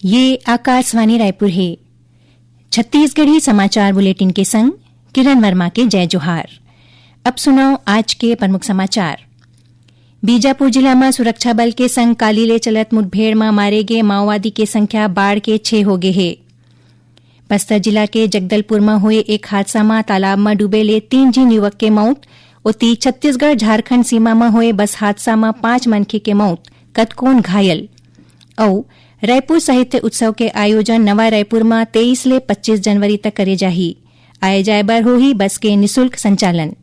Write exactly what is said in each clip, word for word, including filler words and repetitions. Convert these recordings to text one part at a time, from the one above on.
ये आकाशवाणी रायपुर हे। छत्तीसगढ़ी समाचार बुलेटिन के संग किरण वर्मा के जय जोहार। अब सुनव आज के प्रमुख समाचार। बीजापुर जिला म सुरक्षा बल के संग काली ले चलत मुठभेड़ म मारे गे माओवादी के संख्या बाढ़ के छह हो गे हे। बस्तर जिला के जगदलपुर म होए एक हादसा म तालाब म डूबे ले तीन झिन युवक के मौत। ओती छत्तीसगढ़ झारखंड सीमा म होए बस हादसा म पांच मनखे के मौत, कतकोन घायल। अउ रायपुर साहित्य उत्सव के आयोजन नवा रायपुर म तेईस ले पच्चीस जनवरी तक करे जाही। आए जाए बर होही बस के निशुल्क संचालन।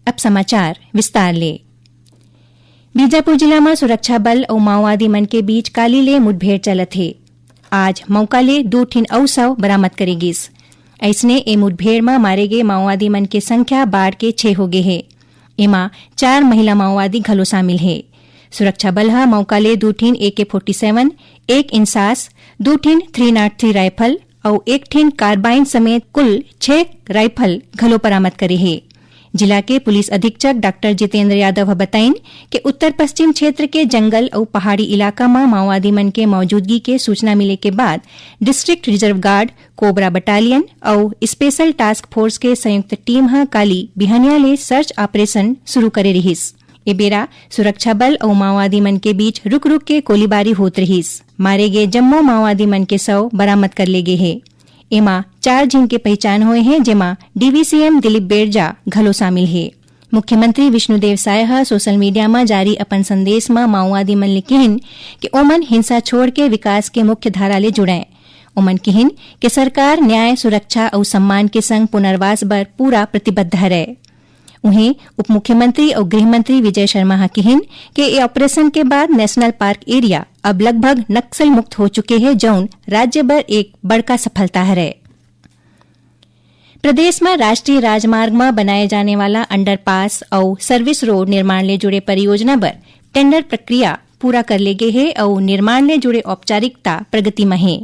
अब समाचार विस्तार ले। बीजापुर जिला म सुरक्षा बल अउ माओवादी मन के बीच काली ले मुठभेड़ चलत हे। आज मौका ले दू ठिन अउ शव बरामद करे गिस। अइसने ए मुठभेड़ म मारे गे माओवादी मन के संख्या बाढ़ के छह हो गे हे। एमा चार महिला माओवादी घलो शामिल हे। सुरक्षा बल ह मौका ले दू ठिन ए के फोर्टी सेवन, एक इंसास, दू ठिन थ्री नाट थ्री राइफल अउ एक ठिन कार्बाइन समेत कुल छह राइफल घलो बरामद करे हे। जिला के पुलिस अधीक्षक डॉक्टर जितेंद्र यादव ह बताइन कि उत्तर पश्चिम क्षेत्र के जंगल अउ पहाड़ी इलाका म माओवादी मन के मौजूदगी के सूचना मिले के बाद district reserve guard, cobra battalion अउ स्पेशल टास्क फोर्स के संयुक्त टीम ह काली बिहनिया ले सर्च ऑपरेशन शुरू करे रिहिस। ए बेरा सुरक्षा बल अउ माओवादी मन के बीच रुक-रुक के गोलीबारी होत रिहिस। मारे गे जम्मो माओवादी मन के शव बरामद कर ले गे हे। एमा चार झिन के पहिचान होए हे, जेमा डीवीसीएम दिलीप बेरजा घलो शामिल हे। मुख्यमंत्री विष्णुदेव साय ह सोशल मीडिया म जारी अपन संदेश म माओवादी मन ले किहिन कि ओमन हिंसा छोड़ के विकास के मुख्य धारा ले जुड़ें। ओमन किहिन कि सरकार न्याय, सुरक्षा अउ सम्मान के संग पुनर्वास बर पूरा प्रतिबद्ध हरय। उहें, उप मुख्यमंत्री अउ गृह मंत्री विजय शर्मा ह किहिन कि ए ऑपरेशन के बाद नेशनल पार्क एरिया अब लगभग नक्सल मुक्त हो चुके हे, जउन राज्य बर एक बड़का सफलता हरय। प्रदेश म राष्ट्रीय राजमार्ग म बनाए जाने वाला अंडरपास अउ सर्विस रोड निर्माण ले जुड़े परियोजना बर टेंडर प्रक्रिया पूरा कर ले गे हे अउ निर्माण ले जुड़े औपचारिकता प्रगति म हे।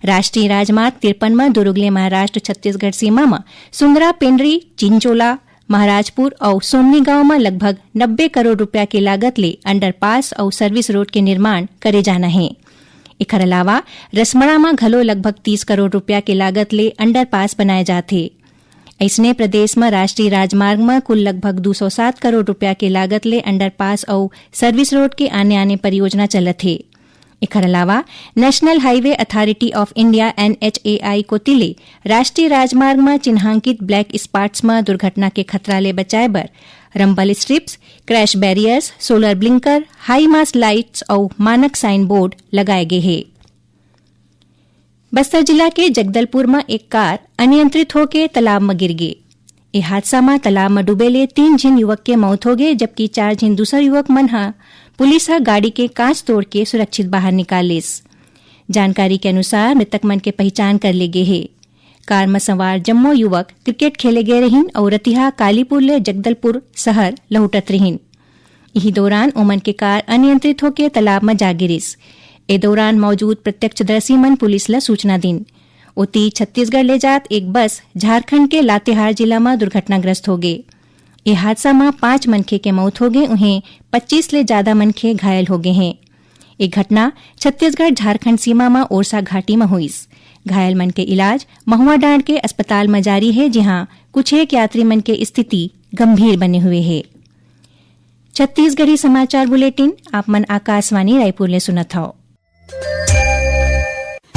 राष्ट्रीय राजमार्ग तिरपन म दुर्ग ले महाराष्ट्र छत्तीसगढ़ सीमा म सुंदरा पेंडरी, चिंचोला, महाराजपुर अउ सोमनी गांव म लगभग नब्बे करोड़ रुपया के लागत ले अंडरपास अउ सर्विस रोड के निर्माण करे जाना हे। एखर अलावा रसमड़ा म घलो लगभग तीस करोड़ रुपया के लागत ले अंडरपास बनाए जात हे। अइसने प्रदेश म राष्ट्रीय राजमार्ग म कुल लगभग दू सौ सात करोड़ रुपया के लागत ले अंडरपास अउ सर्विस रोड के आने-आने परियोजना चलत हे। एखर अलावा National Highway Authority of India, NHAI, कोति ले राष्ट्रीय राजमार्ग म चिन्हांकित ब्लैक स्पॉट्स म दुर्घटना के खतरा ले बचाए बर rumble strips, crash barriers, solar blinker, high mast lights अउ मानक साइन बोर्ड लगाए गे हे। बस्तर जिला के जगदलपुर म एक कार अनियंत्रित होके तालाब म गिर गे। ए हादसा म तालाब म डूबे ले तीन झिन युवक के मौत होगे, जबकि चार झिन दूसर युवक मन ह पुलिस ह गाड़ी के कांच तोड़ के सुरक्षित बाहर निकाल लिस। जानकारी के अनुसार, मृतक मन के पहिचान कर ले गे हे। कार म सवार जम्मो युवक क्रिकेट खेले गए रहिन अउ रतिहा कालीपुर ले जगदलपुर शहर लहुटत रहिन। इही दौरान ओमन के कार अनियंत्रित होके तालाब म जा गिरिस। ए दौरान मौजूद प्रत्यक्षदर्शी मन पुलिस ल सूचना दिन। ओती, छत्तीसगढ़ ले जात एक बस झारखंड के लातेहार जिला म दुर्घटनाग्रस्त होगे। ए हादसा म पांच मनखे के मौत होगे, उहें, पच्चीस ले जादा मनखे घायल होगे हें। ए घटना छत्तीसगढ़ झारखंड सीमा म ओरसा घाटी म होइस। घायल मन के इलाज महुआडांड के अस्पताल म जारी हे, जिहां कुछेक यात्री मन के स्थिति गंभीर बने हुए हे। छत्तीसगढ़ी समाचार बुलेटिन आप मन आकाशवाणी रायपुर ले सुनत हव।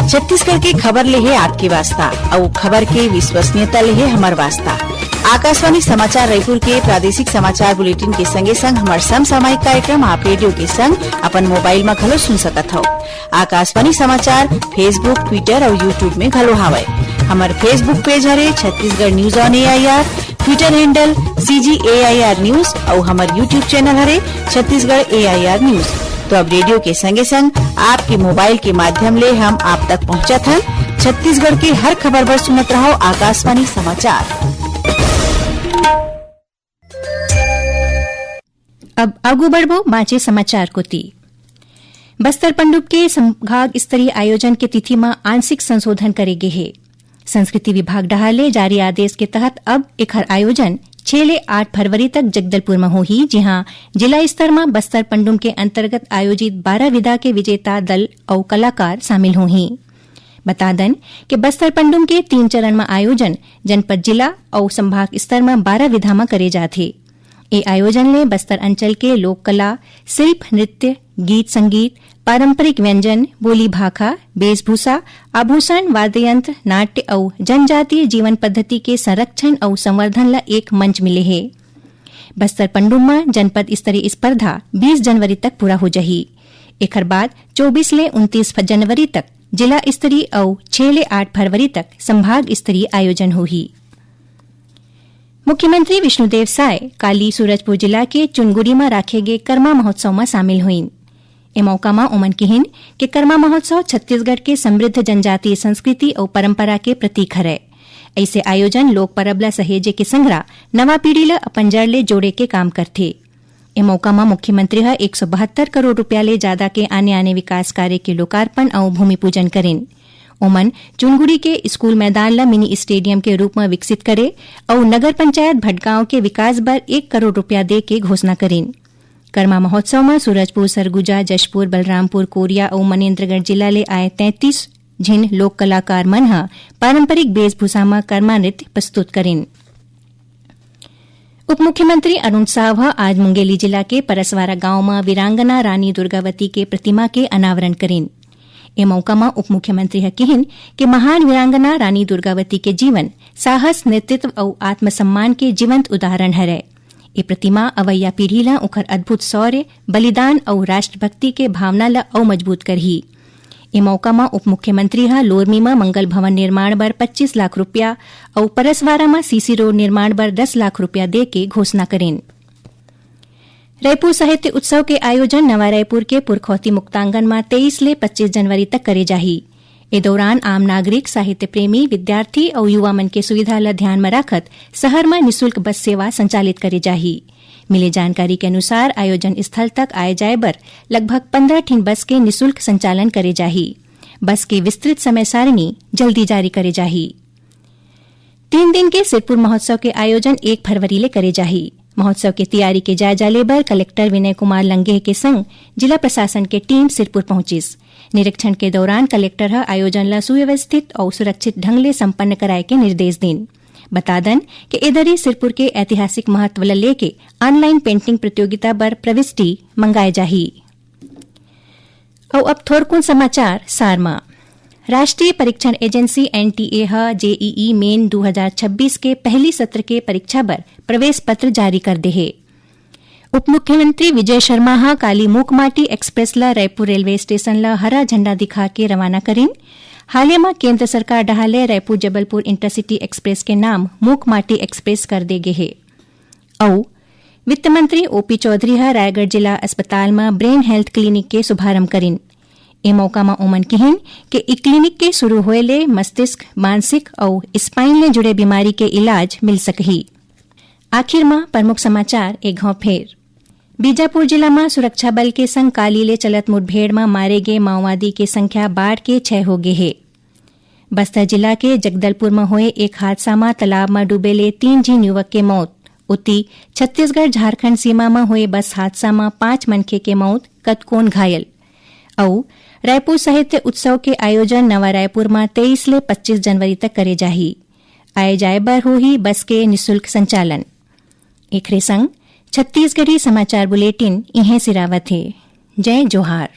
छत्तीसगढ़ के खबर ले हे आपके वास्ता, अउ खबर के विश्वसनीयता ले हे हमर वास्ता। आकाशवाणी समाचार रायपुर के प्रादेशिक समाचार बुलेटिन के संगे संग हमर समसामयिक कार्यक्रम आप रेडियो के संग अपन मोबाइल म घलो सुन सकत हव। आकाशवाणी समाचार Facebook, Twitter अउ YouTube में घलो हावय। हमर Facebook पेज हरे Chhattisgarh news on AIR, Twitter handle CG AIR news अउ हमर YouTube चैनल हरे छत्तीसगढ़ एआईआर न्यूज। तो अब रेडियो के संगे संग आपके मोबाइल के माध्यम ले हम आप तक पहुंचत हन। छत्तीसगढ़ के हर खबर बर सुनत रहव आकाशवाणी समाचार। अब आगू बढ़बो बांचे समाचार कोती। बस्तर पंडुप के संभाग स्तरीय आयोजन के तिथि म आंशिक संशोधन करे गे हे। संस्कृति विभाग डहार ले जारी आदेश के तहत अब एखर आयोजन छह ले आठ फरवरी तक जगदलपुर म होही, जिहां जिला स्तर म बस्तर पंडुम के अंतर्गत आयोजित बारह विधा के विजेता दल अउ कलाकार शामिल होही। बता दन कि बस्तर पंडुम के तीन चरण म आयोजन जनपद, जिला अउ संभाग स्तर म बारह विधा म करे जाथे। ए आयोजन ले बस्तर अंचल के लोक कला, शिल्प, नृत्य, गीत संगीत, पारंपरिक व्यंजन, बोली भाखा, वेशभूषा, आभूषण, वाद्य यंत्र, नाट्य अउ जनजातीय जीवन पद्धति के संरक्षण अउ संवर्धन ल एक मंच मिले हे। बस्तर पंडुम म जनपद स्तरीय स्पर्धा बीस जनवरी तक पूरा हो जाही। एखर बाद चौबीस ले उनतीस जनवरी तक जिला स्तरीय अउ छह ले आठ फरवरी तक संभाग स्तरीय आयोजन होही। मुख्यमंत्री विष्णुदेव साय काली सूरजपुर जिला के चुनगुड़ी म राखे गे करमा महोत्सव म शामिल होइन। ए मौका म ओमन किहिन कि करमा महोत्सव छत्तीसगढ़ के समृद्ध जनजातीय संस्कृति अउ परंपरा के प्रतीक हरय। अइसे आयोजन लोक परब ल सहेजे के संघरा नवा पीढ़ी ल अपन जड़ ले जोड़े के काम करथे। ए मौका म मुख्यमंत्री ह एक सौ बहत्तर करोड़ रुपया ले जादा के आने-आने विकास कार्य के लोकार्पण अउ भूमि पूजन करिन। ओमन चुनगुड़ी के स्कूल मैदान ल मिनी स्टेडियम के रूप म विकसित करे अउ नगर पंचायत भटगांव के विकास बर एक करोड़ रुपया दे के घोषणा करिन। करमा महोत्सव म सूरजपुर, सरगुजा, जशपुर, बलरामपुर, कोरिया अउ मनेन्द्रगढ़ जिला ले आए तैंतीस झिन लोक कलाकार मन ह पारंपरिक वेशभूषा म करमा नृत्य प्रस्तुत करिन। उप मुख्यमंत्री अरुण साव ह आज मुंगेली जिला के परसवारा गांव म वीरांगना रानी दुर्गावती के प्रतिमा के अनावरण करिन। ए मौका म उप मुख्यमंत्री ह किहिन कि महान वीरांगना रानी दुर्गावती के जीवन साहस, नेतृत्व अउ आत्मसम्मान के जीवंत उदाहरण हरय। ए प्रतिमा अवइया पीढ़ी ल ओखर अद्भुत शौर्य, बलिदान अउ राष्ट्रभक्ति के भावना ल अउ मजबूत करही। ए मौका म उप मुख्यमंत्री ह लोरमी म मंगल भवन निर्माण बर पच्चीस लाख रुपया अउ परसवारा म सीसी रोड निर्माण बर दस लाख रुपया दे के घोषणा करिन। रायपुर साहित्य उत्सव के आयोजन नवा रायपुर के पुरखौती मुक्तांगन म तेईस ले पच्चीस जनवरी तक करे जाही। ए दौरान आम नागरिक, साहित्य प्रेमी, विद्यार्थी अउ युवा मन के सुविधा ल ध्यान म राखत शहर म निशुल्क बस सेवा संचालित करे जाही। मिले जानकारी के अनुसार, आयोजन स्थल तक आए जाए बर लगभग पन्द्रह ठिन बस के निशुल्क संचालन करे जाही। बस के विस्तृत समय सारिणी जल्दी जारी करे जाही। तीन दिन के सिरपुर महोत्सव के आयोजन एक फरवरी ले करे जाही। महोत्सव के तियारी के जायजा ले बर कलेक्टर विनय कुमार लंगेह के संग जिला प्रशासन के टीम सिरपुर पहुंचिस। निरीक्षण के दौरान कलेक्टर ह आयोजन ल सुव्यवस्थित अउ सुरक्षित ढंग ले संपन्न कराए के निर्देश दीन। बता दन कि ए दरी सिरपुर के ऐतिहासिक महत्व ल लेके ऑनलाइन पेंटिंग प्रतियोगिता बर प्रविष्टि मंगाए जाही। अउ अब थोरकुन समाचार सार म। राष्ट्रीय परीक्षण एजेंसी एनटीए ह जेईई मेन दू हजार छब्बीस के पहली सत्र के परीक्षा बर प्रवेश पत्र जारी कर दे हे। उप मुख्यमंत्री विजय शर्मा ह काली मूकमाटी एक्सप्रेस ल रायपुर रेलवे स्टेशन ल हरा झंडा दिखा के रवाना करिन। हाले म केंद्र सरकार डहार ले रायपुर जबलपुर इंटरसिटी एक्सप्रेस के नाम मूकमाटी एक्सप्रेस कर दे गे हे। अउ वित्त मंत्री ओपी चौधरी ह रायगढ़ जिला अस्पताल म ब्रेन हेल्थ क्लिनिक के शुभारंभ करिन। ए मौका म ओमन किहिन कि इ क्लिनिक के शुरू होए ले मस्तिष्क, मानसिक अउ स्पाइन ले जुड़े बीमारी के इलाज मिल सकही। आखिर म प्रमुख समाचार एक घाव फेर। बीजापुर जिला म सुरक्षा बल के संग काली ले चलत मुठभेड़ म मारे गे माओवादी के संख्या बाढ़ के छह हो गे हे। बस्तर जिला के जगदलपुर म होए एक हादसा म तालाब म डूबे ले तीन झिन युवक के मौत। उति, छत्तीसगढ़ झारखंड सीमा म होए बस हादसा म पांच मनखे के मौत, कतकोन घायल। अउ रायपुर साहित्य उत्सव के आयोजन नवा रायपुर म तेईस ले पच्चीस जनवरी तक करे जाही। आए जाए बर होही बस के निशुल्क संचालन। एखरे संग छत्तीसगढ़ी समाचार बुलेटिन इहें सिरावत हे। जय जोहार।